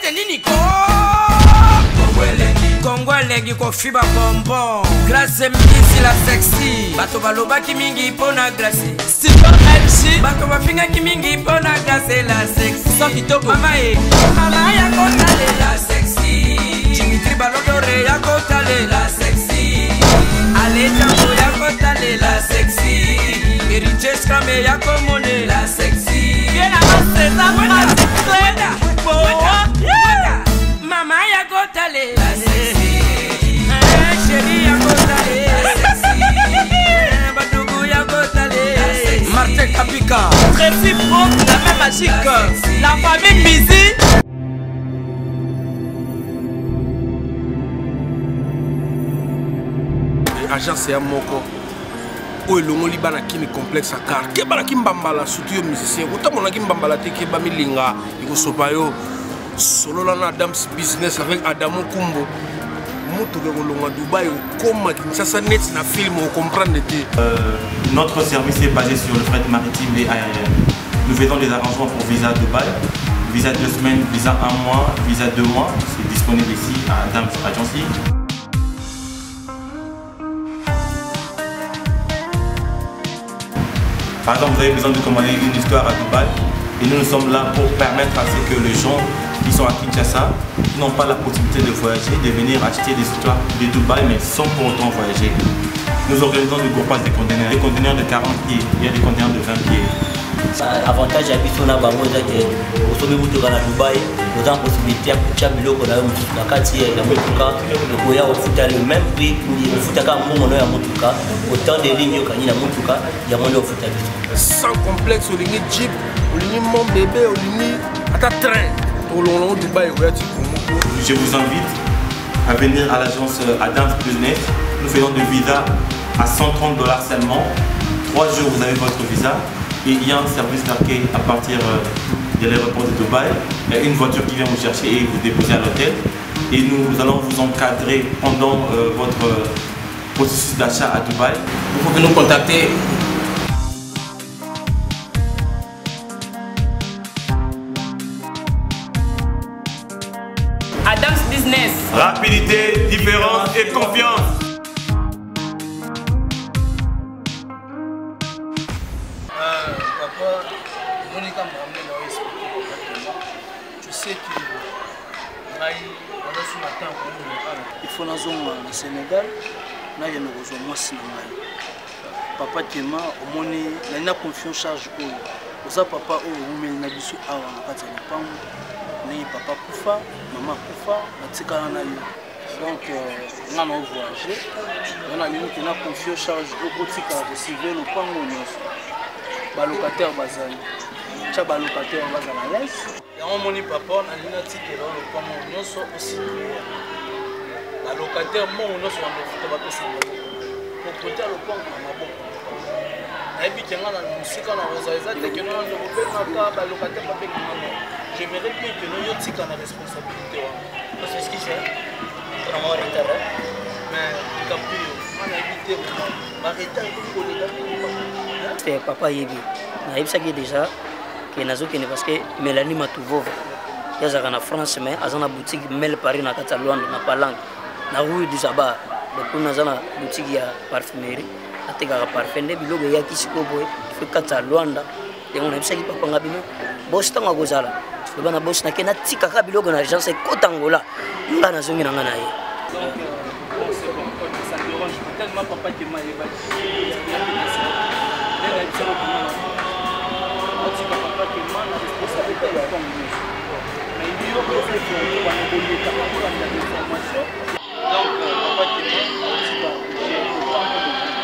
Artiste nini ko Kongo elengi kofiba bonbon. Grace Mbisi la sexy. Bato balobaki mingi mpo na Grace. Steven LG. Bato bafingaki mingi mpo na Grace la sexy. Sans kitoko. Mama e. Mama ya kotalela sexy. Dimitri Balodore ya kotalela sexy. Alejango ya kotalela sexy. Héritier Scrame ya komonela sexy. Bien avancé, ça Wenda, wenda, wenda. Mama ya kotalela sexy. Eh, chérie ya kotalela sexy. Eh, badugu ya kotalela sexy. Martin Kapika. Tracy Pro, la main magique. La famille Mizi. Agence ya moko oyo elongoli bana kini complexe ya car keba na kimbambala, surtout yo musicien otamona kimbambala te, keba milinga ekosopa yo. Solola na Adams Business avec Adamo Kumbo, motuka ekolonga Dubai okoma Kinshasa neti na film, ocomprendre te. Notre service est basé sur le fret maritime et aérien. Nous faisons des arrangements pour visa Dubaï, visa 2 semaines, visa 1 mois, visa 2 mois. C'est disponible ici à Adams Agency. Par exemple, vous avez besoin de commander une histoire à Dubaï et nous, nous sommes là pour permettre à ce que les gens qui sont à Kinshasa, qui n'ont pas la possibilité de voyager, de venir acheter des histoires de Dubaï mais sans pour autant voyager. Nous organisons du groupage des conteneurs, des conteneurs de 40 pieds, il y a des conteneurs de 20 pieds. Avantage ya biso na bango eza ke osombi motuka na Dubai, oza na possibilité ya kotia biloko na yo mosusu na kati ya motuka, okoya kofuta le même prix, ofutaka mbongo na yo ya motuka, autant de ligne okangi na motuka, yango nde ofuta biso. Sans complexe, olingi jeep, olingi mon bébé, olingi ata train, tolongo Dubai okoya ti Congo. Je vous invite à venir à l'agence Adams Business. Nous faisons des visas à 130 $ seulement. 3 jours, vous avez votre visa. Et il y a un service d'accueil à partir de l'aéroport de Dubaï. Il y a une voiture qui vient vous chercher et vous déposer à l'hôtel. Et nous allons vous encadrer pendant votre processus d'achat à Dubaï. Vous pouvez nous contacter. Adams Business. Rapidité, différence et confiance. Papa, Monica Mohamed a expliqué exactement. Tu sais que ngai naza sur na temps komona il faut nazonga na Sénégal, nakende kozwa mwasi na ngai. Papa Kema, omoni nali na confiance charge oyo oza papa oyo owumeli na biso awa na kati ya lopango, ndenge papa kufa, mama kufa, natikala na yo. Donc nga na voyage, nga nalingi ke na confie charge oyo otikala kosurveille lopango nyonso, balocataire bazali tia balocataire bazala l'aise. Yango omoni papa, nalingi natikela oyo lopango nyonso osurveille balocataire, mbongo nyonso bandofuta bapesa maboko, propriété ya lopango na maboko. Nayebi ke nga na mosika na kozala eza te ke nona ndeko obengaka balocataire babengaka. Non, j'aimerais bien ke no yo tika na responsabilité wana. Mpona mwa retard. Mais DiCaprio, nga nayebi te, baretard ekomi koleka mingi. Papa ayebi, nayebisaki déjà ke nazokende parce que Mélanie Matuvova ye azalaka na France mais aza na boutique Mel Paris na kati ya Luanda na Palanque na rue du Zabar. Donc kuna aza na boutique ya parfumerie, atekaka parfum, nde biloko eyaki sikoyo boye fe kati ya Luanda. Yango nayebisaki papa nga bino bosi ntango akozala loba na bosi nake natikaka biloko na agence ekota Ngola, nga nazongi na nga na ye. Donc, bon, c'est bon, ok, ça me dérange tellement papa Kema ayebaki nde nayebisaka koma otika papa Kema na responsabilité ya lopango nyonso, mais yo oza informé bana koleka kolanda information. Donc papa Kema otika gérer lopango mobimba,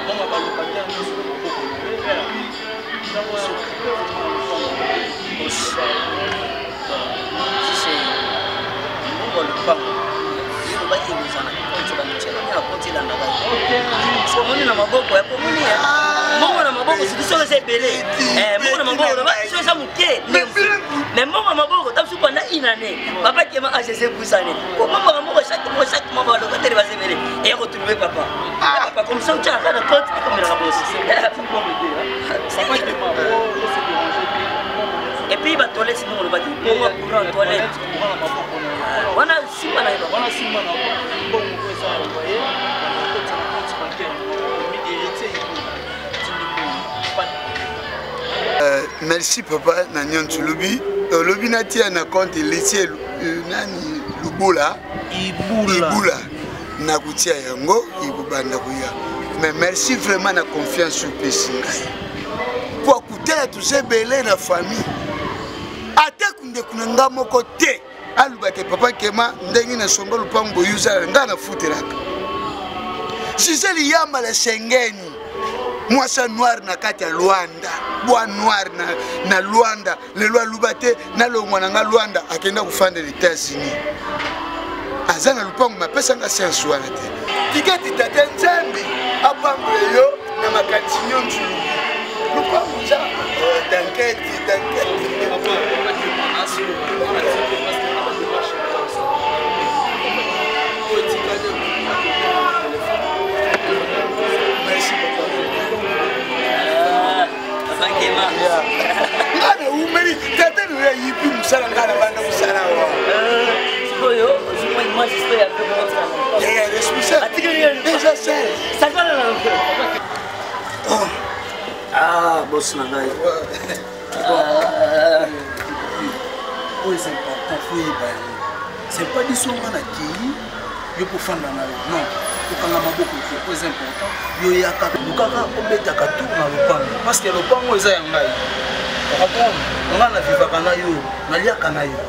donc balocataire nyonso na maboko na yo, s'occuper vraiment ya lopango. Si c'est mbongo ya lopango, elobaki ekozala na compte, bamitiaka na compte elandaka ye. Omoni na maboko ya pomoni ya mbongo na maboko, surtout soki eza ebele. Mbongo na maboko soki eza moke, mais mbongo ya maboko ta biso pendant une année, papa Kema agc pusane kobombaka mbongo chaque mois, chaque mois balocataire baza ebele, eya kotrouve papa papa comme ça otyaka na compte ekomelaka bosi. Papa Kema, ose déranger te. Et puis batoilette, ndongo olobaki mbongo ya courant, toilette. nasimba na mbongo po eza ya loyer, nakotisa na compte bancaire, omi Héritier Ibula tindi mbongo, pas de problème. Merci papa na nyonso olobi, olobi natia na compte Héritier nani Lubula. Ibula. Ibula, nakotia yango, ekobanda koya. Mais merci vraiment na confiance opesi ngai, po akutela toza ebele na famille, ata ndeko na nga moko te alobake papa Kema ndenge nasomba lupango boye ozala ngai nafutelaka. Gisele Yambala Sengeni, mwasa noir na kati ya Lwanda, bwa noir na Lwanda, lelo aluba te nalongwa na nga Lwanda, akenda kofanda na États-Unis, aza na lupango, mapesanga sense wana te. Tiketi tata Nzambe apambola yo na makanisi nyonso, lupango eza t'inquiète, t'inquiète. Papa, papa Kema, nasi wana tiki parce que na badémarche oyo etikali na telefone. Merci papa. Papa Kema. Nga na umeli tata no ya yipi mosala, nga na banda mosala wa. Sikoyo ozwi image sikoyo ya pe moko. Yeah, responsable. Déjà sel. Sakala na. Ah, boss na ngai. Oyo eza important, faut yeba ye, c'est pas biso nga na kei yo kofanda na yo, non, kokanga maboko te. Oyo eza important, yo yaka lukaka obetaka tour na lopango, parce que lopango eza ya ngai, comprendre? Nga na vivaka na yo, naliaka na yo,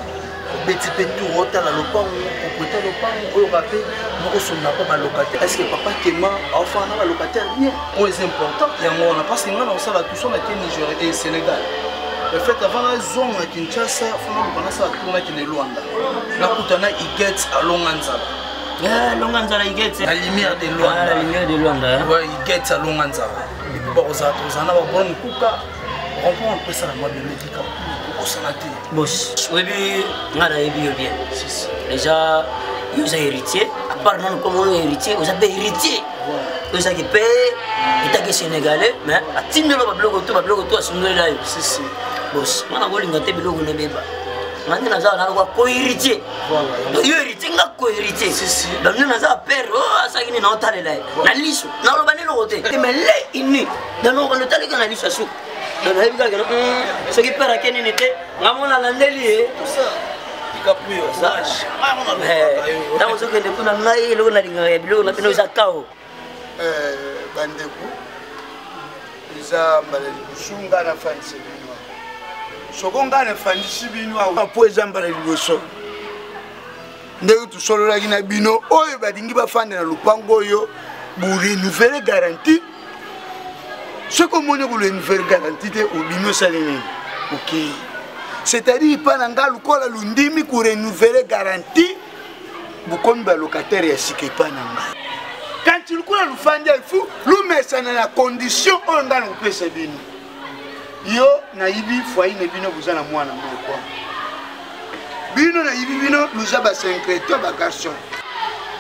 obeti mpe tour, otala lopango, opreta lopango, oyoka mpe moko osolola mpo balocataire. Est ce que papa Kema aofana na balocataire bien? Oyo eza important, yango wana, parce que nga na kosala tout so nake Niger et Sénégal. Le fait avant nazonga Kinshasa, fona luka nasala tour, nakende Lwanda, nakuta na Iget alonga nzala. Longa nzala Iget. La lumière de Luanda. La lumière de Luanda. Ouais, Iget alonga nzala, et puis bakozala, tozala na babone kuka rempont opesala mwa bemedika okosana te. Boss, oyebi nga nayebi yo bien déjà, yo oza héritier à part nanu comme oyo héritier, oza mpe héritier ozalaki mpe etaki sénégalais, mais atindelo babiloko to babiloko to asundolela yo. Boss, nga nakolinga te biloko nebeba, nga nde naza nalokwa co-héritier, yo héritier, nga co-héritier. Donc nde naza père oyo asalaki nini, naotalela ye na liso, naloba nde eloko te, mais le ini danokando otalika na liso ya suka. Donc nayebi kaka soki père ake nini te, nga mona nalandeli ye. Ntango ozokende kuna, ngai eloko nalingaka ya biloko na bino eza kao. Bandeko, eza mbala liboso nga nafandisi bino awa. Soko nga nafandisi bino awa mpo eza mbala liboso ndenge tosololaki na bino, oyo balingi bafanda na lopango oyo, borenouveler garantie. Soki omoni korenouveler garantie te, obimi, osali nini, okei. C'est-à-dire mpa na nga lokola lundimi korenouveler garantie, bokomi balocataire ya sika epa na ngai. Kanti lokola lufandi ifu lumesana na condition oyo ngai nakopesa bino, yo nayibi foyer na bino, boza na mwana moko, bino nayibi bino luza basecrétaire bagarçon,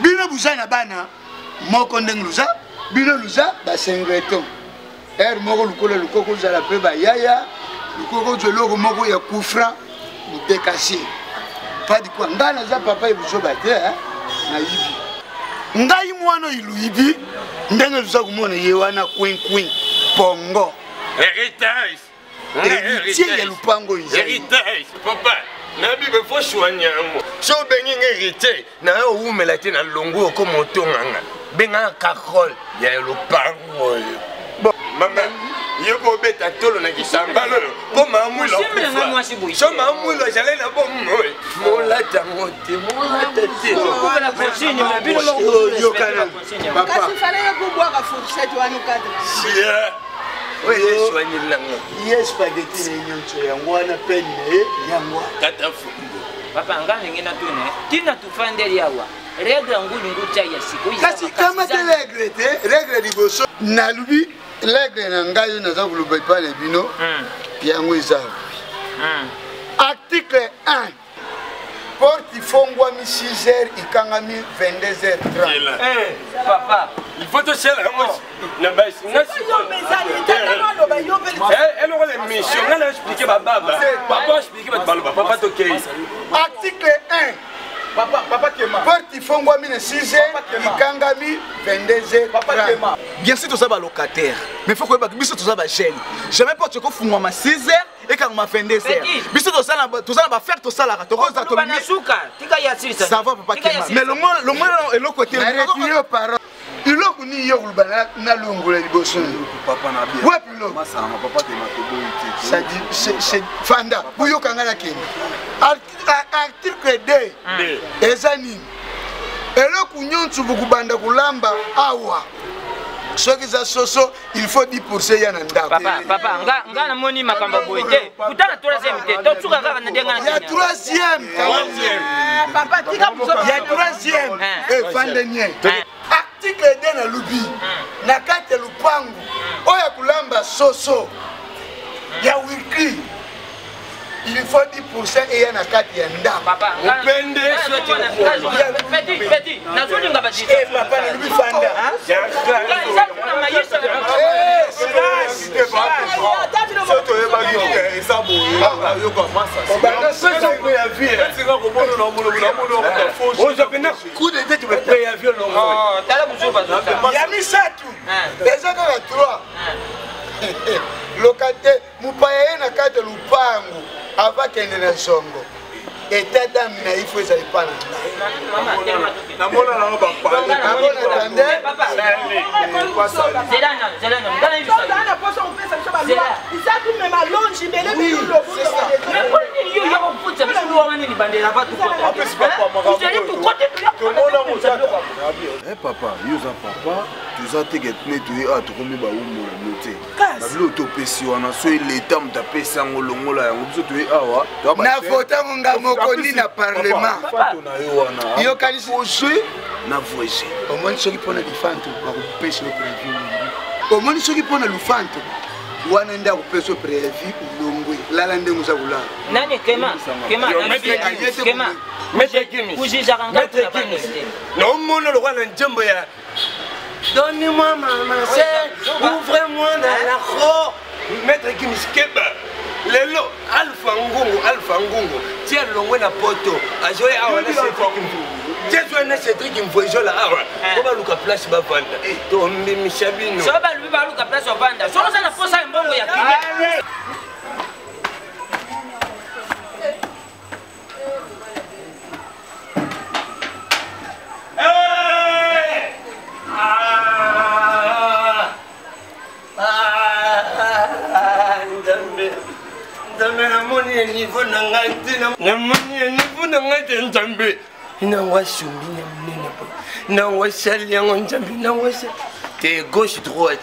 bino boza na bana moko ndenge luza bino luza basecrétaire ere moko, lokola lukoko ozala mpe bayaya, lukoko ozwa eloko moko ya kufra modekase padi kwa. Ngai naza papa ebuzoba te, nayibi ngai mwana oyo luyibi ndenge luza komona ye wana kwinkwin pongo. Héritage. Héritier ya lupango. Héritage papa, nayebi be faut soigner yango. So obengi nga héritier na yo, owumela te na longo, okoma otonganga, bengaka carole ya lopango oyo. Mama, yo kobeta tolo na kisambala oyo mpo maamwilo, so maamwilo azali na bomoi, molata yango te, molata te. Kasi fale yo kobwaka fourchette wana okadre. Oyo eswanilanga. Ye spaghetti na ye nyonso yango wana, pene na ye yango wana. Tata fumbo. Papa, nga ndenge natuna ntina tufandeli awa, règle ngulingu tia ya sikoyo. Kasi kama te règle te, règle liboso nalubi, règle na ngai oyo naza koloba epai na bino, yango eza article 1: porte ifongwami 6 heures, ikangami 22 heures 30. Papa. Il faut tosala yango na basi. Eloko na émission nga na expliquer bababa, papa expliquer bato baloba, papa tokei. Article 1: Papa, papa Kema. Porte Ifongwami na 6 heures, ikangami 22 heures. Bien sûr toza balocataire, mais faut koyeba biso toza bajeune. Jamais porte ekofungwama 6 heures, ekangama 22 heures. Biso toza na baaffaire, tosalaka, tokozala. Ça va, papa Kema, mais longola eloko te. Eloko nini yo koloba? Nalongola liboso wapi? Fanda, boyoka ngai, nakende article 2. Eza nini? Eloko nyonso bokobanda kolamba awa, soki eza soso, il faut 10 ya na ndako. Papa, nga namoni makambo boye te. Kuta na troisième te, tosuka kaka na ndenge. Ya troisième. Ya troisième, efande nie. Article 2 na lubi na kati ya lupangu oyo ya kolamba soso ya wikli, il faut 10 eya na kati ya ndako. Nazolinga. Papa, nalobi fanda. So toyebaki eza boye, yoka masa. Coup de tête, préavis olongo. Ya misato eza kaka 3 locataire mopaya ye na kati ya lupangu, avakende na zongo, état d'âme na ye fo ezala epa na ngai. Namona nango bapale. Abonatande. Tozala na poso kopesa biso balwa eza tumema longi bele. Yo ya kofuta biso lwanga nini? Bandela Tomona motata. Papa, yo oza papa, toza teke ne toye awa, tokomi bawumbu na bino te. Babilo topesi wana, so leta moto apesi yango, longola yango. Biso toye awa. Na votango nga moko ni na parlement. Fato na yo wana. Yokanisi. Ozwi na voisin. Omoni, soki mpona lifanto bakopesa yo préavis, omoni, soki mpona lufanto wana nde akopesa yo préavis, olongwe, lala ndenge oza kolala. Nani? Kema, Kema, Kema. Maître Gims. Kujijaka. Maître Gims, naomona lokwa na nzembo ya "Donnez-moi ma main, ouvrez-moi dans la roue". Maître Gims, keba, lelo Alpha Ngungu, Alpha Ngungu tia longwe na poto, azoye awa na Cédric, tia zoye na Cédric Mvoizola awa po baluka place bavanda, tombimisa bino. So balubi baluka place ovanda, soki oza na posa ya mbongo ya kimia. Nzambe, Nzambe, namoni ya niveau na ngai te, namoni ya niveau na ngai te. Nzambe, nango asumbi na monene po nango asali yango. Nzambe, nango asali te, gauche, droite,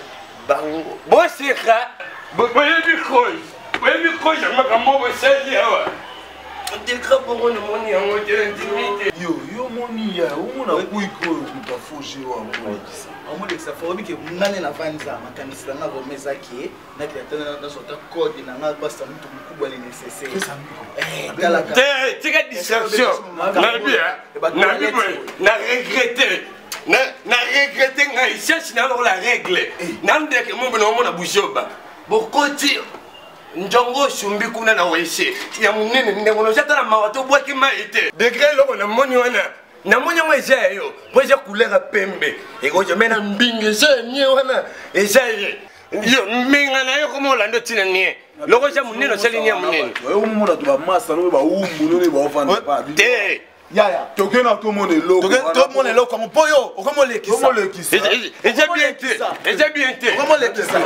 bango boseka. Boyebi cause, boyebi cause ya makambo bosali awa. Deka bongo, namoni yango te, ndimi te. Yo, yo moni ya omona kwiki oyo moto afoge oyo amolekisa. Amolekisa fo oyebi ke ngane navandisa makanisi na nga vraimen eza ke nakela te, nazwa ta code na nga basa mutu mokubwa le nécessaire. Te, tika distraction. Nayebi, nayebi boye, na regrette, na regrette ngai cherche na lokola règle nandeke mombe naomona buzoba. Bokoti njongo, osumbi kuna na wese ya monene ndenge noza, tala mawa, tobwaki mai te. Degré eloko namoni wana, namoni yango eza ya yo, mpo eza couleur ya pembe, ekoza me na mbinga eza ya nie wana, eza ye yo mbinga na yo. Koma olanda otina nie loko eza monene, osali nie ya monene. Omona to bamasa no bawumbu noni baovanda. Te. Yaya. Toke na tomona eloko. Tomona eloko yango mpo yo okomolekisa. Eza bien te, eza bien te. Okomolekisa.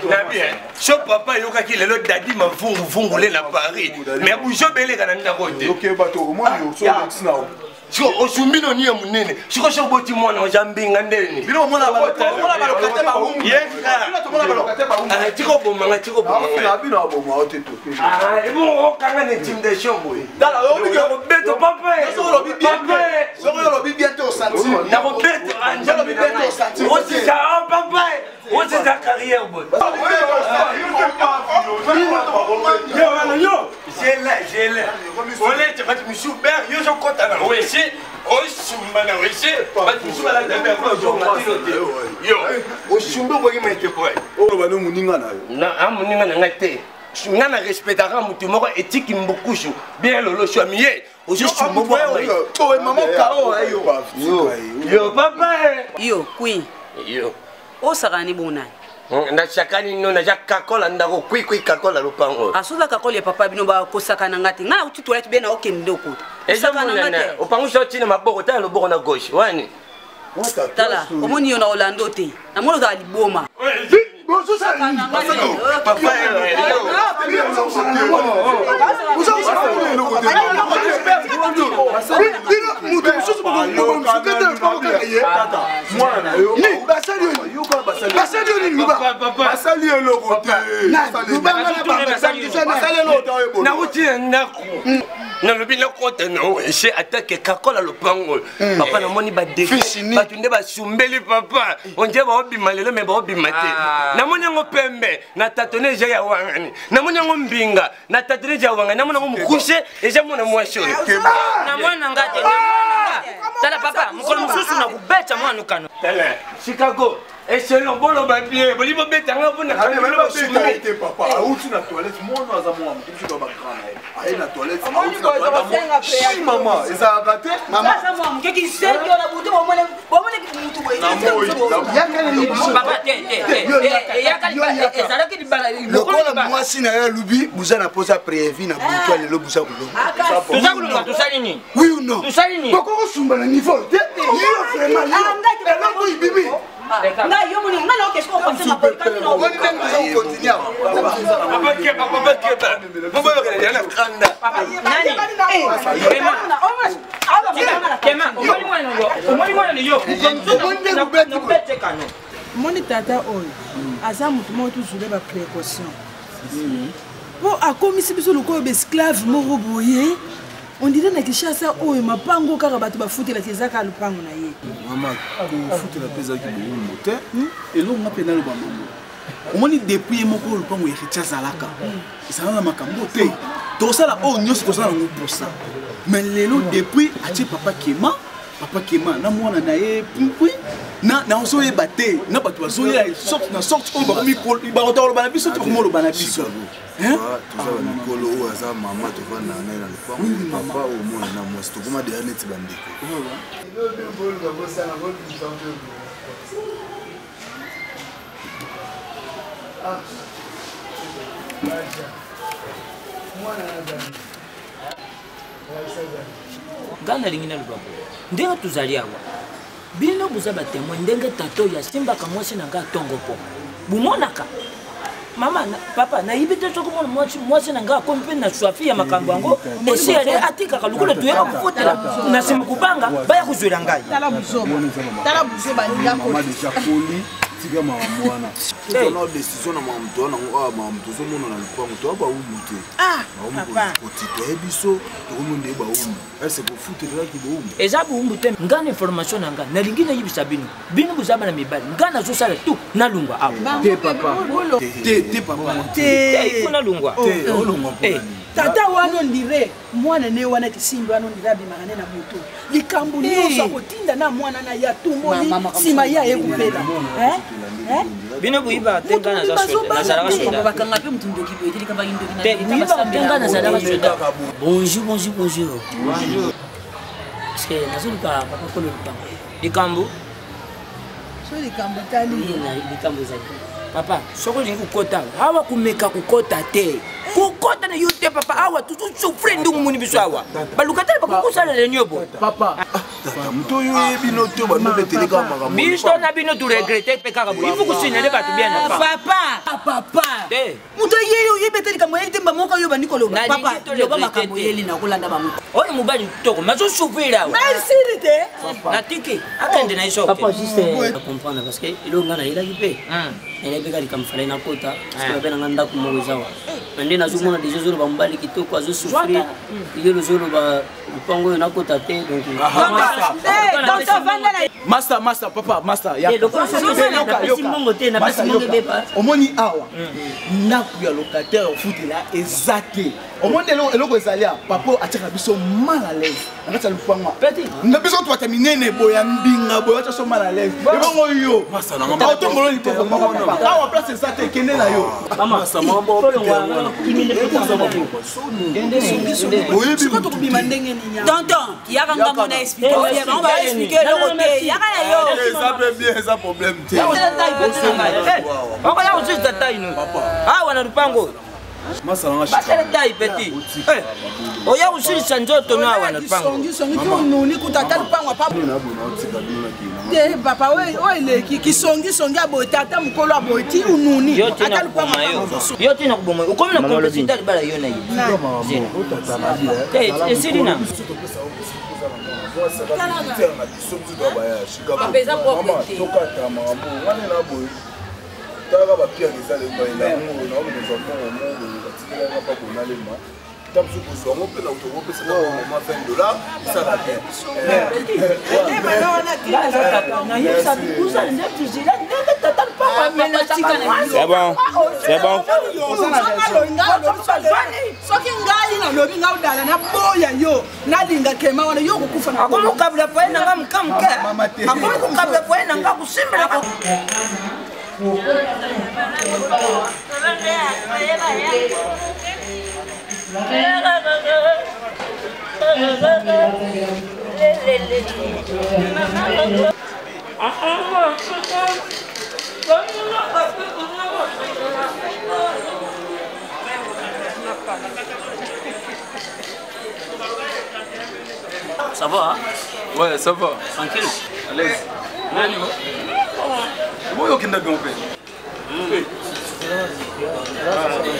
Na bien so papa ayokaki lelo dadi mavunguvungu le na Paris, mais buzoba eleka na ndako te. Oke bato, omoni so olekisi na Siko osumbi noni ya monene, siko so oboti mwana oza mbinga ndeni. Bino omona balocataire bawumbu. Tika obomanga, tika obomanga. Bino aboma o te, toke. Ebongo okanga na intimidation boye. Nakobeta papa. Soki olobi bien te, osentir. Nakobeta. Osisa papa, osisa carrière boye. Yo wana, yo zela, zela, olete bato misusu ber yo ozokɔta na wese, osumba na wese, bato misusu balata ozonga tino te. Yo osumbi, oboki maite boye. Oyo bano moninga na yo. A moninga na ngai te. Nga na respectaka motu moko etiki mbukusu bien lolo swami ye. Yo papa. Yo queen. Yo. Osakana ni bonani. Nasakani no naza kakola ndako kwikwi kakola lopango. Asoza kakola ya papa bino bakosakana nga te. Nga nauti toilette bien na okende nde okota. Osakana nga te. Opangusa otina maboko tala loboko na gauche wani. Tala omoni yo na Orlando te. Namoni ozala liboma. Moto mosusu basali yo nini? Basali eloko te. Nauti na ndako, nalobi nakota na ese atake kakola lopango. Papa, namoni badege, bato nde basumbeli. Papa, ondie baobima lelo me baobima te. Namoni yango pembe na tatone eza ya wangani, namoni yango mbinga na tatone eza ya wangani, namoni yango mokuse eza mwana mwasi oyo. Na mwana nga te. Tala papa, mokolo mosusu na kobeta mwana kano. Tala Chicago echelon, boloba bien, boli bobetanga mpona te. Papa auti na toilette, mwana aza mwana moto, biso ba bagrand na ye, aye na toilette, auti na toilette. Mama, ezalaka te. Ezalaki lokola mwasi na ye alubi buza na posa préavis na butu ya lelo, buza kolonga. Toza kolonga, tosali nini? Oui ou non? Tosali nini? Boko kosumba na niveau te, yo vraiment, yo eloko ibibi. Ngai yo moni ngai naoke sikoyo opase makolo kati na omoni ndenge oza kokontinue awa. Omoni tata oyo aza motu moko tozwile baprécaution mpo akomisi biso lokola baesclave moko boye. On dirait na Kinshasa oyo mapango kaka bato bafutelaka, eza kaka lopango na ye. Mama, kofutela mpe ezalaki bowumbu te. Eloko nga mpe naloba, mama, omoni depuis ye moko lopango héritier azalaka, ezala na makambo te, tosala oyo nyonso tozala nango mposa. Mais lelo depuis atie papa Kema, papa Kema na mwana na ye Pumpui, nazoyeba te na bato bazoya sorte na sorte oyo bakomi bakotoloba na biso te, bakomi oloba na biso. Toza bamikolo, oyo aza mama, tovanda na ye na lopango. Papa, oyo omona na mwasi, tokoma deya neti bandeko. Ngai nalingi naloba boye, ndenge tozali awa, bino boza batémoin ndenge tata oyo asimbaka mwasi na ngai ntongo mpo bomonaka. Mama na, papa, nayebi te soki mwana mwasi na ngai akomi mpe na swafi ya makambo yango esi ale atikaka lokola toyaka kofutela na nsima kobanga baya kozwela ngai. Tala buzoba, tala buzoba. Mama deja koli, tika makambo wana. Tozana décision na makambo toya nango awa. Makambo tozomona na lopango, toya bawumbu te. Bawumbu kotitoye biso, tokomi nde bawumbu. Ese kofutelelaki bowumbu? Eza bowumbu te. Ngai na information na ngai, nalingi nayebisa bino, bino boza bana mibali, ngai nazosala tu nalungwa awa. Te papa, te, te papa. Te, ifo nalungwa. Te, olongwa mpo? Tata wana ondire mwana ne wana kisimbi wana, ondire abimaka ne na butu, likambo nyonso akotinda na mwana na ye, atumboli nsima ye aye kopela. Bino boyibaka te, ngai nazalaka soda. Bakanga mpe motu ndoki boye te, likambo ya ndoki. Te, boyibaka te, ngai nazalaka soda. Bonjour, bonjour, bonjour. Parce que nazoluka papa kolo lupango. Likambo? So likambo etali. Likambo ezali. Papa, soki olingi kokota awa, komeka kokota te, kokota na yo te. Papa, awa tozosouffre ndungu moni biso awa, baluka te bakokosalela nio bo. Papa, tata, moto oyo oyebi no te, bandobetele kaka makambo. Biso na bino toregrete mpe kaka boye, ifu kosinale bato bien. Papa, papa, moto ayeli oyebi ete likambo oyeli te, moko oyo bandi koloba. Papa, loba makambo oyeli na kolanda bango. Oyo mobali kitoko mazosouffrir awa. Maisili te. Natiki akende na ye soki. Papa, juste comprendre, parce que eloko ngai nayelaki mpe, nayelaki mpe ka likambo falai nakota, parce que babe nanga ndako moko eza wa na nde nazomona deja ozoloba mobali kitoko azosouffrir, yo ozoloba lupango oyo nakota te, donc Master, master, papa, master. Napesi mbongo te, napesi mbongo ebepa. Omoni awa ndako ya locataire ofutela eza te. Omoni eloko ezali a papa atiaka biso mal à l'aise na kati ya lupango na biso, tobata minene boye ya mbinga boye, atia so mal à l'aise. Ebongo yo otombolo lipoko moko, papa, awa place eza te, kende na yo. Sikoyo tokobima ndenge nini? Tonton, yaka ngambo na explique bango, ba explique eloko te, yaka na yo. Eza mpe bien, eza problème te. Okoya kosusa tai no awa na lupango, basala tai petit, oya kosilisa nzoto no awa na lupango. Kisongisongi ti onuni kuta ata lupango apa te papa. Oyo eleki kisongisongi aboye te, ata mokolo aboye ti onuni ata lupango. Yo te na koboma, okomi na complicité libala yo na ye esili na. Tokata makambo wana na boye. Talaka bapiaka eza lemba elango naokozwa mbongo moko batikelaka mpa bonalema ta mosusu kozwa yango mpe na tokopesa mama 20 dollar esala bien. C'est bon, c'est bon. Soki ngai nalobi, ngai odala naboya yo, nalinga kema wana, yo kokufa na. Akomi kokabula foye na nga moke moke, akomi kokabula foye na nga kosimbela. Ça va, hein? Ouais, ça va. Tranquille. À l'aise. Nani Bon, okenda bien mpe.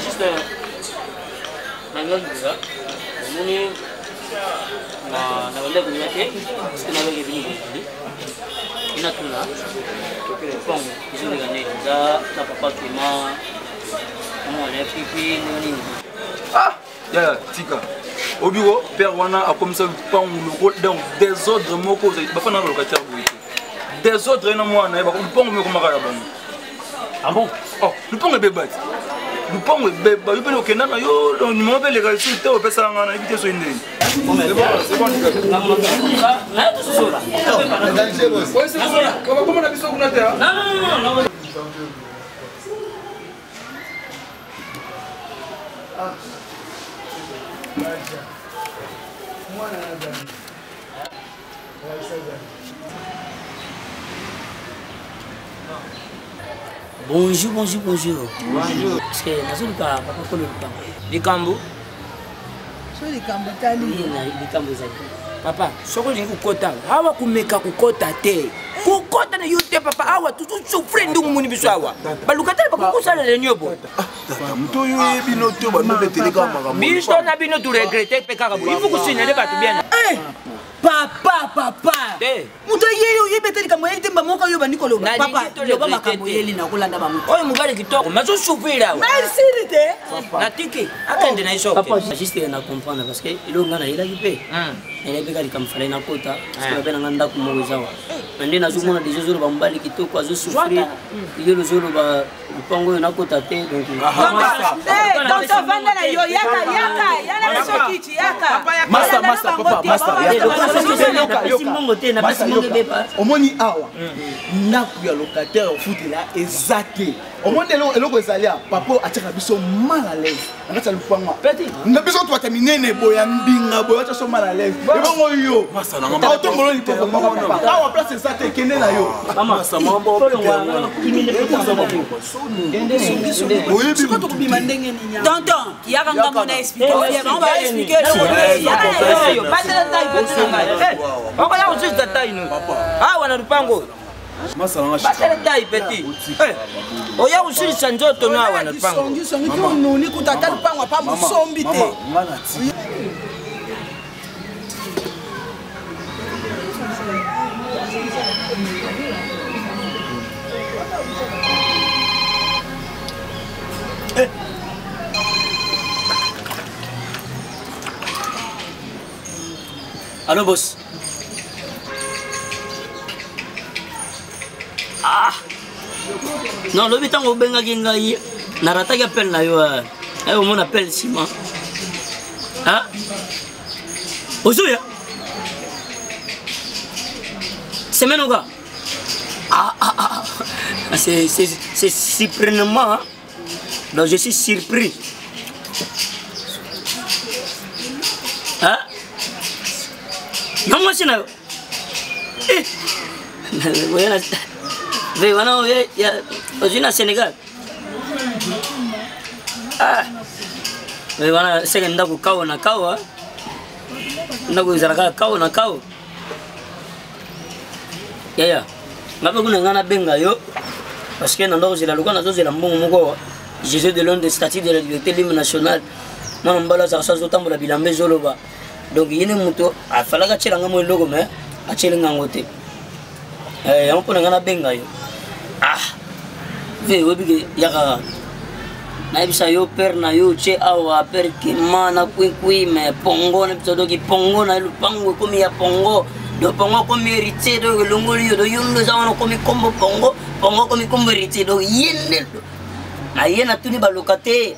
Juste nangaki omoni na banda koya te parce que nabaki bino bozali inatuna lopango ezoleka nde eza na papa Kema omwana ya pipi ndenge nini? Ah, yaya, tika obiko père wana akomisa lupangu loko, donc désordre moko. Bafana na balocataire boye te, désordre ye na mwana ye. Lupangu moko ekomaka ya bango. Ah bon? Oh, lupango ebeba te, lupango ebeba. Yo mpene okenda na yo, donc nimero mpe eleka lisusu te. Opesaka nga, nayebi te soki ndeni. Bakoma na biso kuna te. Mwana na zali Raisa zali. Bonjour, bonjour, bonjour. Bonjour. Parce que nazoluka papa kolo lupango. Likambo? So likambo etali. Likambo ezali. Papa, soki olingi kokota awa, komeka kokota te, kokota na yo te papa. Awa tozosouffrir ndungu moni biso awa, balukatele bakoki kosalela nio bo. Moto oyo oyebi no te, bandobeteleka makambo. Biso na bino toregrete mpe kaka boye, il faut kosignale bato bien. Papa, papa, moto ayeli, oyebi ete likambo oyeli te, moko oyo bandi koloba. Papa, loba makambo oyeli na kolanda bango. Oyo mobali kitoko mazosouffrir awa. Maisili te. Natiki akende na ye soke. Papa, juste na comprendre parce que eloko ngai nayelaki mpe, nayelaki mpe ka likambo falai nakota parce que babe na ngai ndako moko eza wa na nde nazomona deja ozoloba mobali kitoko azosouffrir, yo ozoloba lupango oyo nakota te, donc. Tonton, vanda na yo, yaka, yaka, yana biso kiti, yaka. Masa, masa, papa, masa. Mbongo te, napesi mbongo ebepa. Omoni awa ndako ya locataire ofutela eza te. Omoni eloko ezali a papa atiaka biso mal à l'aise na kati ya lupango na biso. Twata minene boye ya mbinga boye, atya so mal à l'aise. Ebongo yo otombolo lipoko moko, papa, awa place eza te, kende na yo. Sikoyo tokobima ndenge nini? Tonton, yaka ngambo na explique bango, ba explique eloko te, yaka na yo. Batela tai, batela ngai okoya kosusa tai no awa na lupango. Batela tai petit, oya kosilisa nzoto no awa na lupango. Kisongisongi ti onuni kuta ata lupango apa mosombi te. Allô, boss. Ah. Non, lobi ntango obengaki ngai, narataki appel na yo. Ayo omona appel nsima. Ah? Ozoya semaine oka. Ah, ah, ah. C'est surprenant. Donc je suis surpris. Ah? Na mwasi na yo eh! Ve wana ozwi na Sénégal. Ah! Ve wana seke ndako kawo na kawo, ndako ezalaka kawo na kawo. Yaya, nga mpe kuna nga nabenga yo parce que na ndako ozela lokola nazozela mbongo moko awa. Jésus de Londres, statue de la liberté, l'hymne national. Mwana mobali azalaka so azotambola bilamba ezoloba. Donc ye nde moto afalaki atyela nga mwa eloko mais atyeli nga yango te. Eh, yango mpo na nga nabenga yo. Ah, ve oyebi ke yaka nayebisa yo père na yo otie awa père kema na kwikwi mais pongo na biso doki pongo na lupango ekomi ya pongo donc pongo akomi héritier donc elongoli yo donc yo nde oza wana okomi kombo pongo pongo akomi kombo héritier donc ye nde na ye natuni balocataire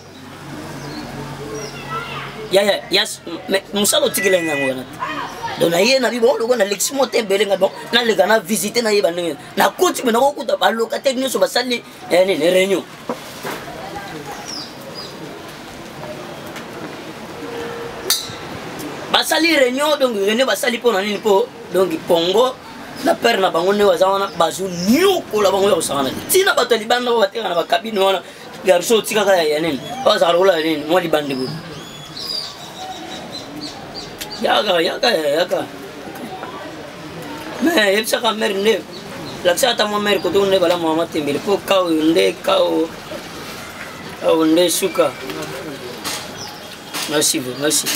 yaya ya mosala otikela nga yango wana te donc naye na bibo lokola nalekisi mwa te ebele nga bon naleka na visite nayeba ndenge nakoti me nakokuta balocataire nyonso basali eh, nini réunion. Basali réunion donc réunion basali mpo na nini mpo donc Congo na père na bango nde baza wana bazoniokola bango ya kosangana te ntina bato ya libanda oyo bateka na bakabine wana ya biso otikaka ya nini bazala lokola ya nini mwa libanda boye yaka yaka yaka me yebisaka mare nde lakisa ata mwa mare koto nde bala mwa matembele mpo kao nde kao kao nde suka. Merci, merci.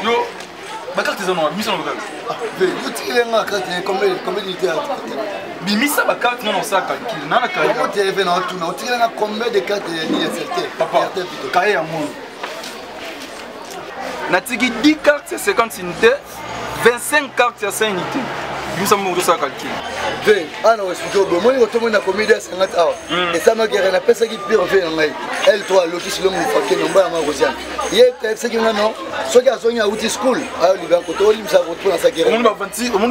Yo, bakarte eza na bimisa na bakarte. Otikele nga carte combien combien d'unité? Bimisa bakarte nga na osala calcul na na kaye. Otv na otuna otikele nga combien de carte ya nini ya secteur? Papa, kaye ya moyo. Natiki 10 cartes ya 50 unité, 25 cartes ya 5 unité. Bimisa mbongo tosala calcul. Ve ana oexplike obo omoni kotomoni na komedi ya 50 awa esamaki ere napesaki pire ve na ngai L3 lokisi longo mofake nomba yanga rosiane ye ayebisaki nga non soki azongi awuti school ayo libela koto olimbisa koto mpo na sakiomoni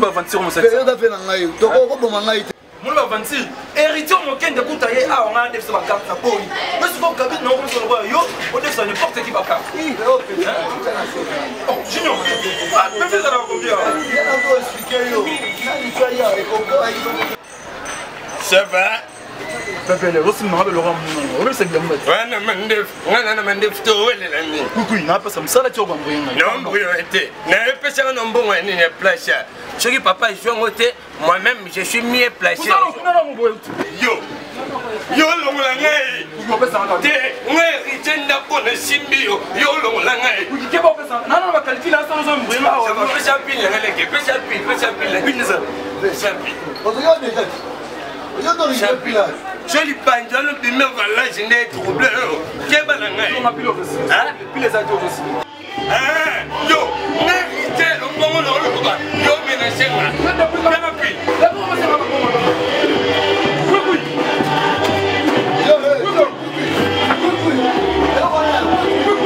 baventure ve na ngai tokokoboma ngai te. Moni baventure héritier mokende kuta ye awa ngai adefisa bakarte na boyi yo sikoyo kabine na okomisa lokola yo odefisa n'importe qui bakarte. Junior pese ezalaka combien? Ça va? Pepele, osimba nga beloko monana, obebisa bilamba te. Wana mandefu, nga na mandefu to welela nini? Kukui, napesa mosala ti okamboye ngai. Na mbuyo te. Na epesaka na mbongo ya nini ya place. Soki papa azwi yango te, moi-même je suis mieux placé. Yo yo olongola ngai te, ngai héritier ndako nasimbi yo, yo olongola ngai. Pesa pile ngai leke, pesa pile, pesa pile. Pesa pile. So lipanzi wana obimi avalage nde trouble oyo keba na ngai. Yo héritier lombongo na oloba yo menase nga tanga pile.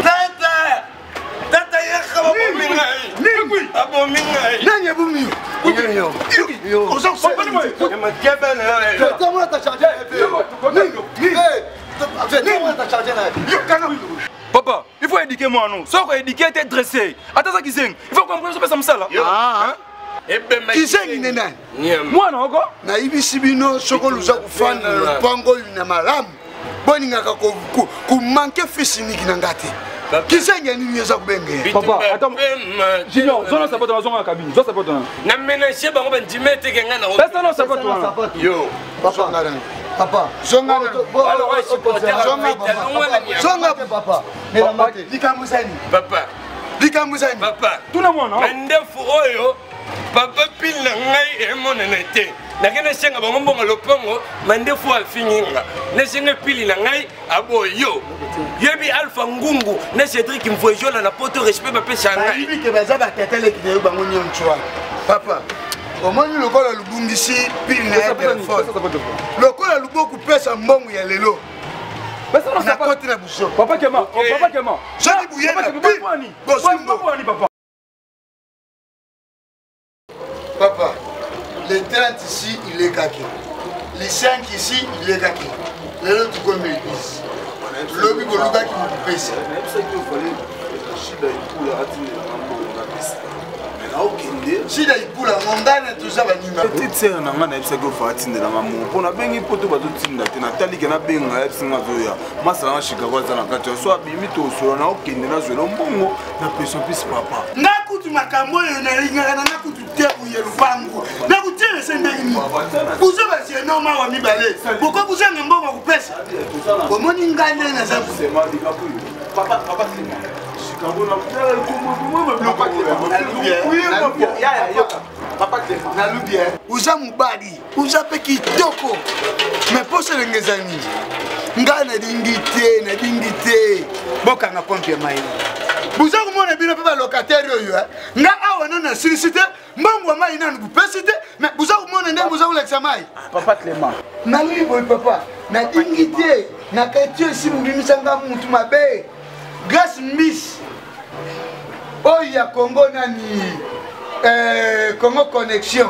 Tata, tata yaka babomi ngai, abomi ngai. Nani abomi yo? Papa, il faut éduquer moi non. Soki éduquer te dressé. Ata za kizengi. Il faut comprendre sopesa mosala. Kizengi nde nani? Mwana oko? Nayebisi bino soki oluza kofanda na lopango oyo na malamu bolingaka komanke fils unique na nga te. Kizengi ya nini eza kobenga ye? Papa, attends. Junior, zona sapato na zonga na cabine. Zwa sapato na. Na ménager bango bandima eteke ngai na Pesa na sapato wana. Yo. Papa, papa, zonga zonga papa, likambo ezali papa, likambo ezali papa, tuna mwana mandefu oyo papa pile na ngai emonana te. Nake nasenga bango mbongo lopango, mandefu afingi nga, nasenga pili na ngai aboyi. Yo yebi Alpha Ngungu na Cédrik Mvuejola na poto, respect bapesa ngai. Bayebi ke baza batata leki na yo bango nyonso wana. Papa, omoni lokola lubungisi pile na ya telefone, lokola luboku pesa mbongo ya lelo nakoti na buso. Papa Kema, papa Kema. Soki buye na pile bozwi mbongo. Papa, le 30 ici, il est kaki. Le 5 ici, il est kaki. Lelo tukomi le 10. Lobi bolukaki mokupesa. Shida Ipula atindelanga mbongo napesa me naokende Shida Ipula ngongana toza baninga. Petite sœur na ngai nayebisaki ofa atindelanga mbongo mpo nabengi mpo to bazotinda te natali ke nabenga ayebisi nga azoya masala na Chicago aza na kati ya so abimi tosola naokende nazwela mbongo napesa mpisi papa. Nga kutu makambo oyo nalingaka na nga kutu te buye lupangu nakotielese ndenge nini buza bagenome awa mibale boko buzanga mbongo kopesa bomoni ngai ndenge naza. Nalubi oza mobali, oza mpe kitoko, me mposa elenge eza nini? Ngai nalingi te, nalingi te bokanga pompe ya mai. Boza komona bino mpe balocataire oyo, nga awa nano nasilisi te mbongo ya mai, nanu bopesi te, me boza komona ndenge boza kolakisa mai. Papa Clément, nalingi boye papa, nalingi te na quartier esi bobimisa nga mutu mabe. Grace Mbisi oyo ya Congo nani, Congo Connexion.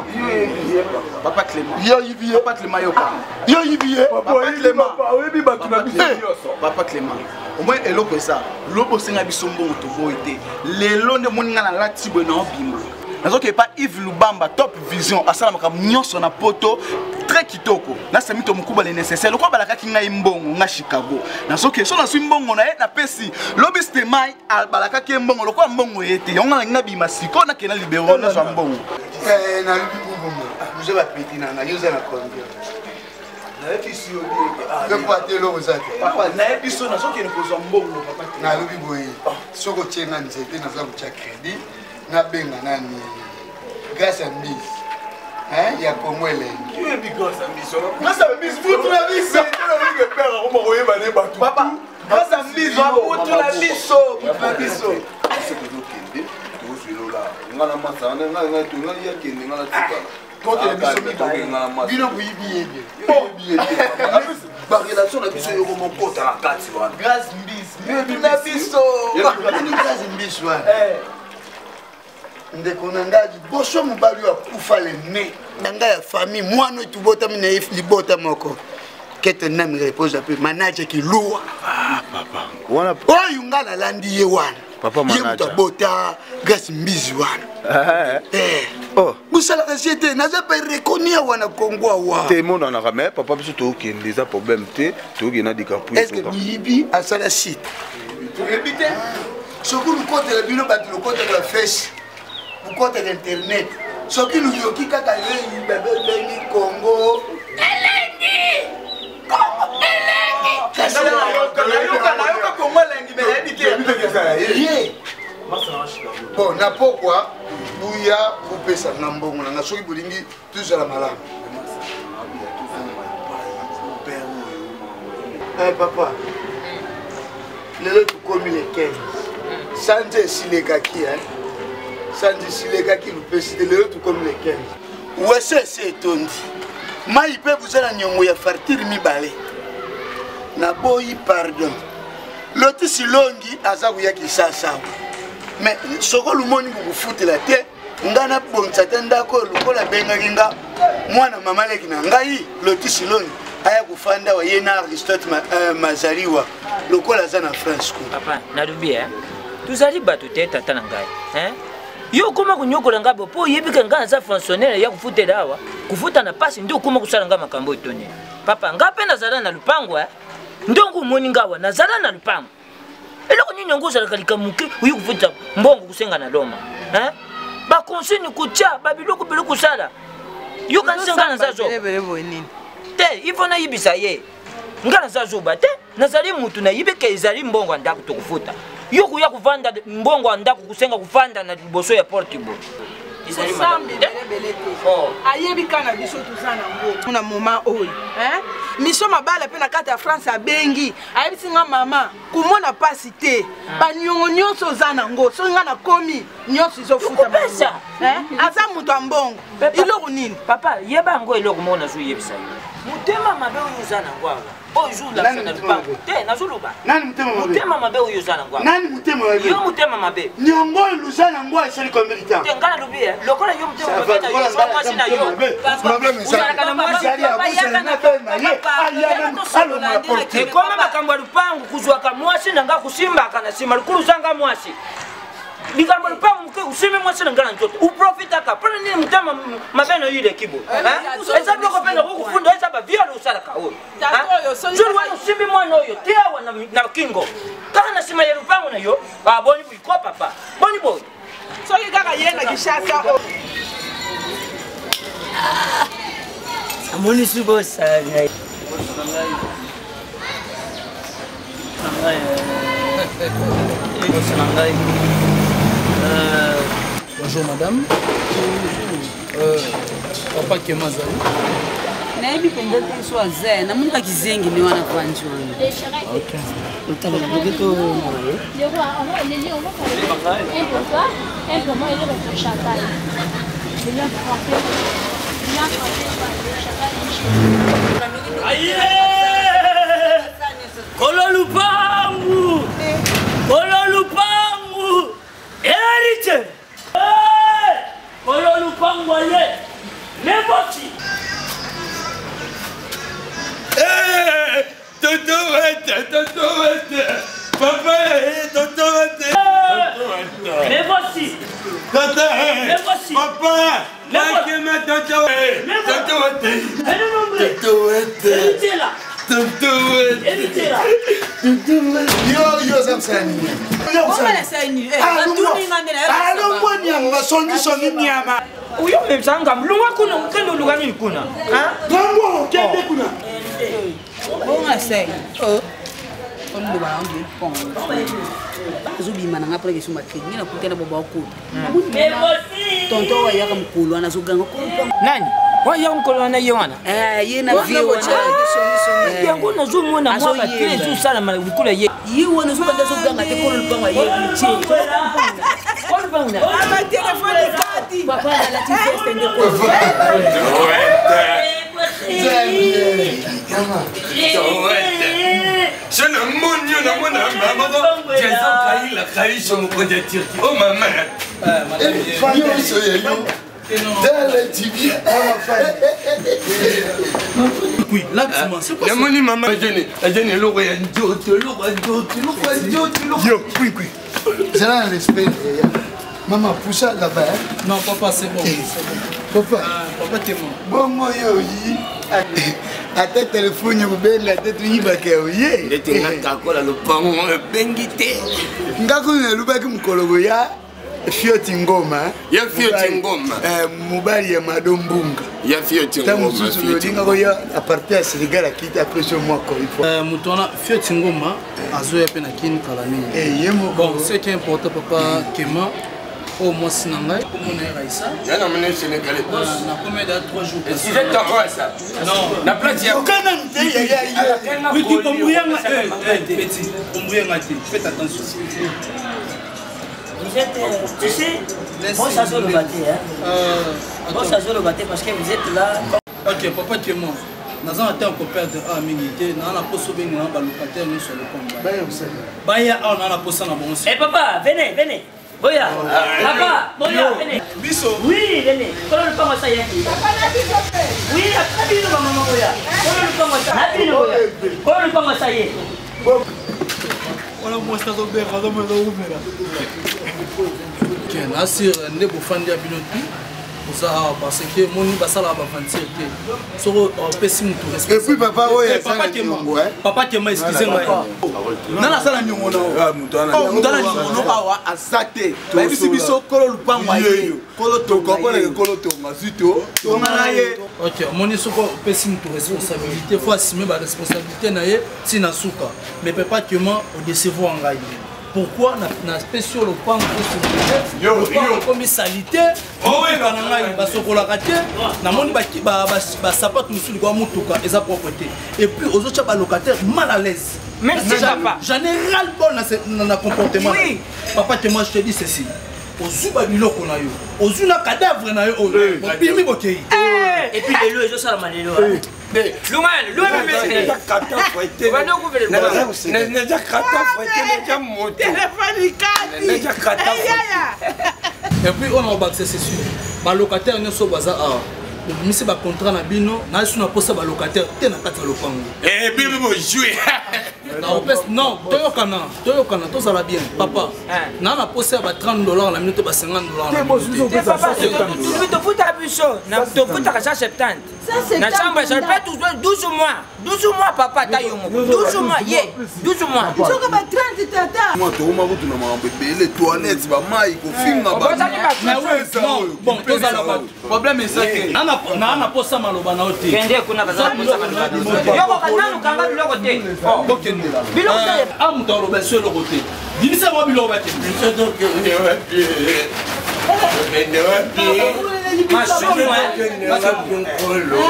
Papa Clément, yo yibi ye. Papa Clément, yoka. Yo yibi ye. Papa Clément, oyebi bato na biso nyonso. Papa Clément, omoi eloko eza lobo osenga biso mbongo, toboyi te. Lelo nde omoni nga nalati boye na obima, nazoki epa Yves Lubamba Top Vision, asala makambo nyonso na poto très kitoko. Nasami to mokuba le nécessaire lokola balakaki ngai mbongo nga Chicago. Nazoki so nazwi mbongo na ye, napesi lobi Stemai abalakaki ye mbongo lokola mbongo ye te. Yango nga nalingi nabima sikoyo, nakende na libero, nazwa mbongo. Nalobi bubuma oza bapeti na ngai, oza na combien? Nayebisi yo. Te eloko eza te. Papa, nayebi so nazokende kozwa mbongo, papa. Nalobi boye, soki otie nga nzete, naza kotya crédit, nabenga nani, Grâce ya Mbisi ya Kongo elengi. Oyebi Grâce ya Mbisi, Grâce ya Mbisi mutu na biso père akoma koyeba ne bato. Papa, Grâce ya Mbisi mutu na biso, mutu na biso. Biso tozokende tozwelola nga na masa ngai ngai yakende nga na tikala. Tokende biso mibale. Bino boyibi ye bien. Barelation na biso yoko mokota na kati wana. Grâce Mbisi mutu na biso. Grâce Mbisi wana, ndeko na ngai, liboso mobali oyo akufa, lene na ngai ya famille, mwana oyo tobotami na ye libota moko, que ton âme repose mpe manager Kiluwa. Wana oyo ngai nalandi ye wana. Papa. Ye moto abota Grâce Mbizi wana. Bosalaka sie te, naza mpe reconnu awa na Kongo awa. Te, emonanaka me papa, biso tokende, eza problème te, tokende na Dikapu. Est ce que boyibi asala site? Toyebi te. Soki lukotela bino bato lokotela bafesi, bokotela internet, soki luyoki kaka yei babengi Kongo elengi, Kongo elengi. Nayoka Kongo elengi, me nayebi te. Ye bon, na pokwa buya bopesa nga mbongo na nga soki bolingi tozala malamu. Papa, lelo tokomi le 15, sanza esilekaki, sanza esilekaki lupesi te. Lelo tokomi le 15, wese esi etondi mai mpe boza na niongo ya fartire mibale. Naboyi pardon, Lotisi Longi aza koya Kisasa awa, mais soko lumoni bokofutela te, nga nabongisa te ndako oyo lokola abengaki nga mwana mama leki na ngai Lotisi Longi aya kofanda awa, ye na Aristote Mazaliwa lokola aza na France kuna. Papa, nalobi e tozali bato te, tata na ngai, hein? Yo okóma konyokola ngai bo mpo oyebi ke ngai naza fonctionnaire ya kofutela awa, kofuta na pasi nde okóma kosala ngai makambo oyo toni. Papa, ngai mpe nazala na lupango, ndongo omoni ngai awa, nazala na lupango. Eloko nini yango ozalaka likambo moke oyi kofuta mbongo kosenga na Loma, baconsigne kotya babiloko biloko kosala yokanisi ngai naza zoba te. Il faut nayibisa ye ngai naza zoba te, nazali mutu nayibi ke ezali mbongo ya ndako tokofuta. Yo koya kovanda mbongo ya ndako kosenga kofanda na liboso ya porte boye ezali malamu te. Ayebi ka na biso toza nango na moment oyo, mission mabala mpe na kati ya France abengi, ayebisi nga mama komona mpasi te, baniongo nyonso oza nango, soki nga nakomi nyonso ezofutama. Aza moto ya mbongo, eloko nini? Papa, yeba yango, eloko moko nazoyebisa yo, motema mabe oyo oza nango awa. Oyo jour la na lupango te, nazoloba. Nani motema mabe? Motema mabe oyo oza nango. Nani motema mabe? Yo motema mabe. Nyongo oyo luza nango esali combien de temps? Te ngai nalobi eh, lokola yo motema mabe na yo, zwa mwasi na yo. Problème eza. Ozalaka na mwasi, Azali abusana na pe na ye. Aya nanu alongola porte. Ekoma makambo ya lupango kuzwaka mwasi na ngai kusimbaka na nsima lukulu zanga mwasi. Likambo lupango moke usimbi mwasi na ngai na nzoto uprofitaka mpona nini motema mabe na yo eleki boye? Eza biloko mpe nakokufunda eza baviole osalaka oyo. Jour wana osimbi mwana oyo te awa na kingo kaka na nsima ya lupango na yo ah, boni boye ko papa boni boye soki kaka ye na Kinshasa. Amoni su bosala ngai bosa na ngai. Bonjour madame. Papa Kema azali? Nayebi mpenza te so aza, namoni kaka kizengi nde wana vandi wana. Otala nakoki tomona ye. Le roi, on va, les lions, on va faire un pour toi, un pour moi et l'autre pour Chacal. Le lion frappé, le lion frappé par le chacal et le Aïe! Kolo lupangu! Kolo lupangu! Héritier! Kolo lupangu aye! Neboti! Toto wete, toto wete. Papa, toto wete. Mais voici. Toto, Mais voici. Papa, Makema toto wete. Toto wete. Toto wete. Héritier là. Toto wete. Héritier là. Toto wete. Yo, yo oza mosala nini? Alongwa nyama, basongisongi nyama. Oyo memisa ngambo longwa kuna okende oluka nini kuna? Longwa okende kuna. Bonga se oloba na ngi pon azobima na nga mpona kesomba kredi nge nakutana bo baokota tonton oyo ayaka mokolo wana azoganga. Nani oyo mokolo wana? Ye wana? Ye na vie wana. Yango nazomona mwa batele ezosalama likolo ye. Ye wana ozobanda azoganga te kolo lupango aye. Batelefone kati. Papa alati veste nde. So namoni yo, namona mama Jason Kaila Kaiso, mokonzi ya Turki. O mama nyonso ya yo tala tibia. Namoni mama azeni eloko ya nzoto, eloko ya nzoto, eloko ya nzoto, eloko. Yo kwikwi, zala na respect ya mama, poussa là-bas, hein? Non papa, c'est bon. Papa. Papa Témoin. Bongo yo oyi ata telefone kobenga te, toyibaka oye. Ndete nga kakola lopango ebengi te. Nga kuna nalubaki mokolo koya Fioti Ngoma. Ya Fioti Ngoma. Mobali ya Mado Mbunga. Ya Fioti Ntango Ngoma. mosusu Fioti. olinga koya a partir ya Sénégal, akiti apesi yo mwa koi. Moto wana Fioti Ngoma azoya mpe na Kini kala mingi. Ye moko. Bon, ce qui est important, papa Kema, oyo mwasi na ngai komona ye Raisa. Ya na mone sénégalais. Nakomi da 3 jours. Excusez toi ça. Non. Na place ya Okana nte ya ya ya. Wiki kombuyanga, petit kombuyanga te, faites attention. Vous êtes, tu sais, bon, ça se le battait, hein. Bon, ça se le battait parce que vous êtes là. Ok papa Kemo, naza na te koperdre awa mingi te, naa na posa obengi na balocataire nyonso ya lopango baya awa, naa na posa na bango. Eh papa, venez, venez. Boya, papa, Boya, venez. Biso. Oui, venez. Kolo lupango sa yaki. Oui, après bino ba maman Boya. Kolo lupango sa. Na bino Boya. Kolo lupango sa ye. Wana mwasi azobenga, azomona azowumela. Ok, nasir nde bofandi ya bino tu oza awa parce que moni basalaka baventure te soki opesi motu. Et puis papa oyo Eh, papa asala Kema. niongo, eh? Papa Kema, excuse ngai. Nana asala niongo na Ah, moto wana. Oh, moto ana niongo no awa aza te. Bayebisi biso kolo lupango aye. Kolo tonga, komponeke kolo tonga zwi to tonga na ye. Ok, omoni soki opesi motu responsabilité, faut assumer baresponsabilité na ye ntina suka. Mais papa Kema, odecevoir ngai. Pourquoi napesi yo lopango? Yo, Lopango yo. ekomi saleté, oyoka na ngai basokolaka te. Namoni basapato mosusu likwa motuka eza propre te, et puis ozotya balocataire mal à l'aise. Merci, papa. J'en ai ras le bol na comportement. Oui. Papa Témoin, je te dis ceci: ozwi babiloko na yo, ozwi na cadavre na yo oyo, bobimi, bokei. Et puis lelo ezosalama lelo, hein. Naza kata fete naza moto naza kata. Et puis on a bakisa, c'est sûr, balocataire nyonso baza awa, bobimisi bacontrat na bino. Nayesu na posa balocataire te na kati ya lopango. Bino bozwi. Non, toyokana, toyokana, tozala bien papa. Na posa ya ba 30 $ na bino to ba 50 $. Tofuta biso, tofutaka 170 na chambre, ça peut 12 mois, 12 mois papa, ata yo moko 12 mois, ye 12 mois. Soki ba 30 tata. Mwa tokoma kutu na makambo ebele, toilette, bamai, kofinga. Bon, tozala bato, problème eza te. Naa na posa maloba na yo te. Kende kuna, baza na posa maloba yokoka nanu, kanga biloko te. Bokende a moto aloba so eloko te, bimisa mwa biloko bakende. Biso tokende wapi? Tokende wapi? Masumu. Nkolo,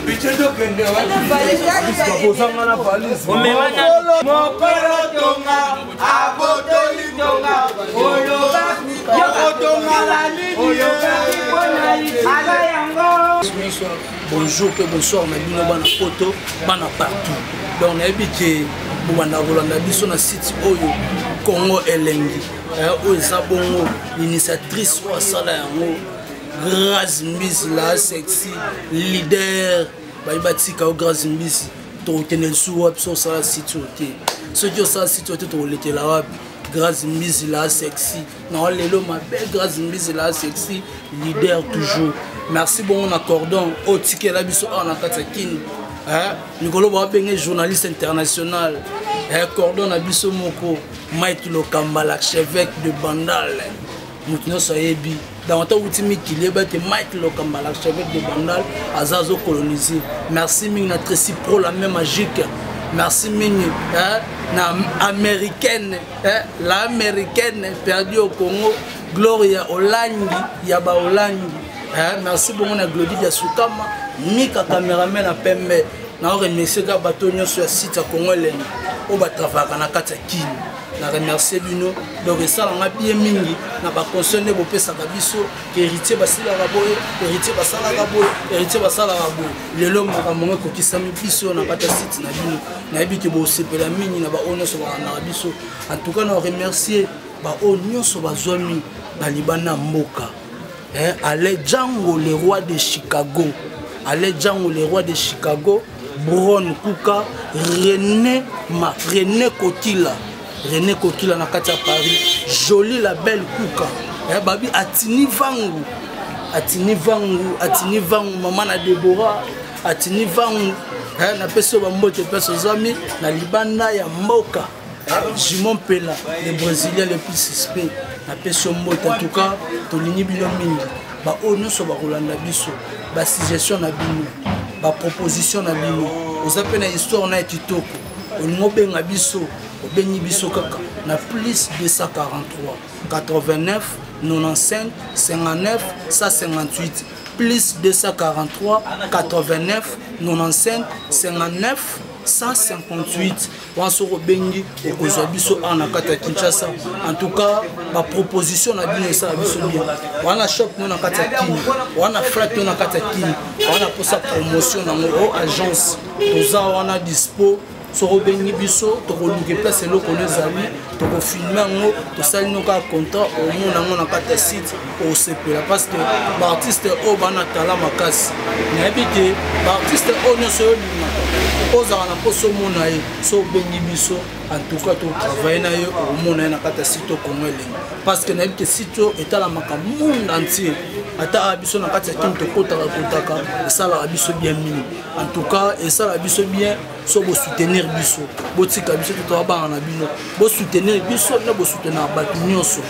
biso tokende wapi? Ozanga na valise. Mokolo tonga abotoli tonga, oloba okotongala nini? Ala yango. Bonjour mpe bonsoir na bino bana poto, bana partout. Donc nayebi ke bobanda kolanda biso na site oyo Congo Elengi, oyo eza bongo l'initiatrice oyo asala yango, Grâce Mbisi la sexy leader. Bayi batika yo Grâce Mbisi, tokokende lisusu wapi so osala site oyo te? Soki osala site oyo te, tokolekela wapi? Grâce Mbisi la sexy na lelo mabe, Grâce Mbisi la sexy leader toujours. Merci bongo na cordon oyo tikela biso awa na kati ya Kini, mikolo babenge journaliste international, cordon na biso moko Mike Lokamba, l'archevêque de Bandal. Moto nyonso ayebi donc ata wuti mikili, yeba ete Mike Lokamba, l'archevêque de Bandal, aza azocoloniser. Merci mingi na Tracy Pro la main magique. Merci mingi na américaine, la américaine perdue au Congo, Gloria Olangi ya baolangi. Merci bongo na Glodi ya Sukama Mika, cameraman na pembe. Na remercie kaka bato nyonso ya site ya Congo Elengi oyo batravayaka na kati ya Kini. Na remercie bino. Donc esalanga bien mingi na baconseil nde bopesaka biso ke héritier basilaka boye, héritier basalaka boye, héritier basalaka boye. Lelo makambo ngo ekokisami biso na kati ya site na bino. Nayebi ke bosepela mingi na baoyo nyonso balandaka biso. En tout cas na remercier baoyo nyonso bazwami na libanda ya mboka. Ale Django le roi de Chicago, Ale Django le roi de Chicago, Bron Kuka, René, ma René Kokila, René Kokila na kati ya Paris, Jolie la belle Kuka, babi Atini Vangu, Atini Vangu, Atini Vangu, mama na Deborah Atini Vangu, napesi yo bambote mpe ozwami na libanda ya mboka. Jimon Pela le brésilien le plus suspect, napesi yo mbote. En tout cas tolingi bino mingi, baoyo nyonso bakolanda biso. Basuggestion na bino, baproposition na bino, oza mpe na histoire na ya kitoko, olingi obenga biso, obengi biso kaka na plus 243 89 95 59 158, plus 243 89 95 59 158. Wana soki obengi, okozwa biso awa na kati ya Kinshasa. En tout cas baproposition na bino esala biso bien. Wana shop no na kati ya Kini, wana flat no na kati ya Kini, wana mposa promotion nango o agence, toza wana dispo. Soki obengi biso, tokoluka place eloko no ezali, tokofilme yango, tosali no kaka contrat, omona yango na kati ya site, osepela. Parce que baartiste oyo bana tala makasi, nayebi ke baartiste oyo nyonso oyo olingaka, ozala na mposa omona ye, so obengi biso, en tout cas totravaille na ye, okomona ye na kati ya site Congo Elengi. Parce que nayebi ke site oyo etalamaka monde entier, ata awa biso na kati ya Kini tokotaka kotaka, esalaka biso bien mingi. En tout cas esalaka biso bien so bosoutenir biso. Botika biso te, toabanga na bino. Bosoutenir biso nde bosoutenaka bato nyonso.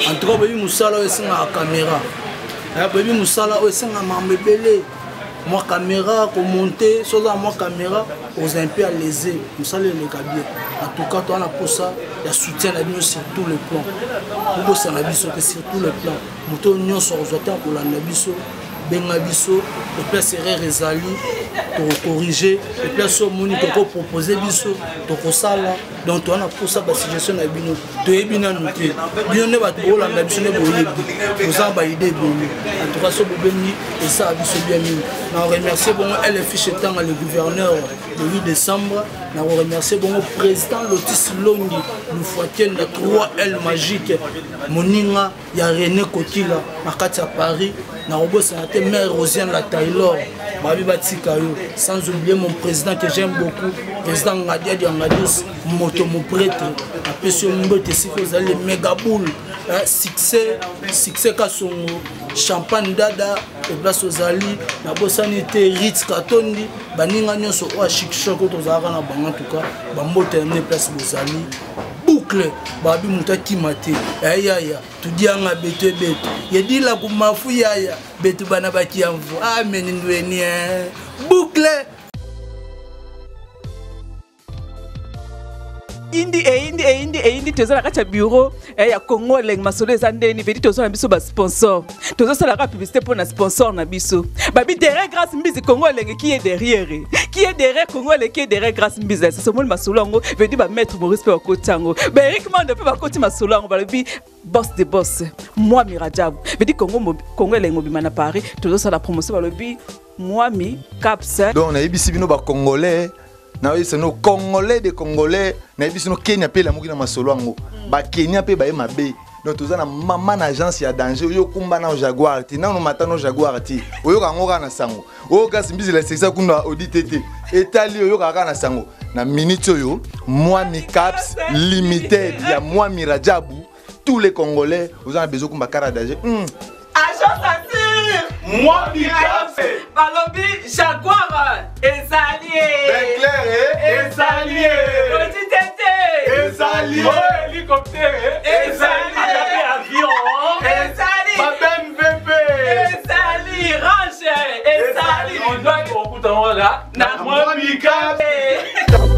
En tout cas boyebi mosala oyo esengaka caméra, boyebi mosala oyo esengaka makambo ebele, mwa caméra komonte. So oza na mwa caméra, oza un peu à l'aise, mosala eleka bien. En tout cas toza na posa ya soutien na bino sur tout le plan. Bobosana biso te sur tout le plan. Moto nyonso akozwa te akolanda biso. Benga biso, eplace erreur ezali, tokocorrige, eplace oyo omoni tokopropose biso, tokosala. Donc toza na mposa basuggestion na bino, toyebi nanu te. Bino nde bato bokolanda biso nde boyebi, toza na baide ebele. En tout cas so bobengi esala biso bien mingi. Na remercier bongo LFI Chetanga, le gouverneur le 8 décembre. Na remercier bongo président Lotis Longi Lufuakenda 3L magique, moninga ya René Kokila na kati ya Paris. Na kobosana te mère Rosiane la Taylor, babi batika yo. Sans oublier mon président que j'aime beaucoup, président Ngadia Diangadios moto mo prêtre, apesi yo mbote esika ozali, le mégaboule, succès succès Kasongo champagne dada eplace ozali. Nabosani te Ritz Katondi, baninga nyonso oyo chic choc oyo tozalaka na bango. En tout cas bambote ya nde place bozali, boucle babi moto akima te. Ayaya tudianga beto ebeto yedila kumafu yaya beto bana bakiamvu ameni ndweni boucle. Indi eyindi eyindi eyindi, toza na kati ya bureau ya Congo Elengi. Masolo eza ndeni vedi, toza na biso basponsor, tozosalaka publicité mpo na sponsor na biso babi derrière Grâce Mbizi, Congo Elengi. Qui est derrière? Qui est derrière Congo Elengi? Qui est derrière Grâce Mbizi? Sasomoni masolo yango vedi, bamaître Maurice mpe bakoti yango, baErik Mando mpe bakoti masolo yango, balobi boss de boss Mwami Rajabu vedi Congo, Congo Elengi mobima na Paris. Tozosala promotion, balobi Mwami Caps. Donc nayebisi bino bacongolais, nayebisi bino congolais de congolais, nayebisi bino Kenya mpe elamuki na masolo yango, bakenya mpe baye mabe. Donc toza na mama na agence ya danger. Oyo okumba na Jaguar te, nano mata no Jaguar te, oyoka yango kaka na sango. Oyo kasi Mbizela esekisa kuna odi te te etali, oyokaka kaka na sango. Na minute oyo, Mwami Caps Limited ya Mwami Rajabu, tous les Congolais oza na besoin okumba kara danger. Agence assure Mwami Caps. Balobi Jaguar ezali, ezali, odi tete ezali, hélicoptère ezali, avion ezali, ba BMW ezali, range ezali. Okuta wana na Mwami Caps.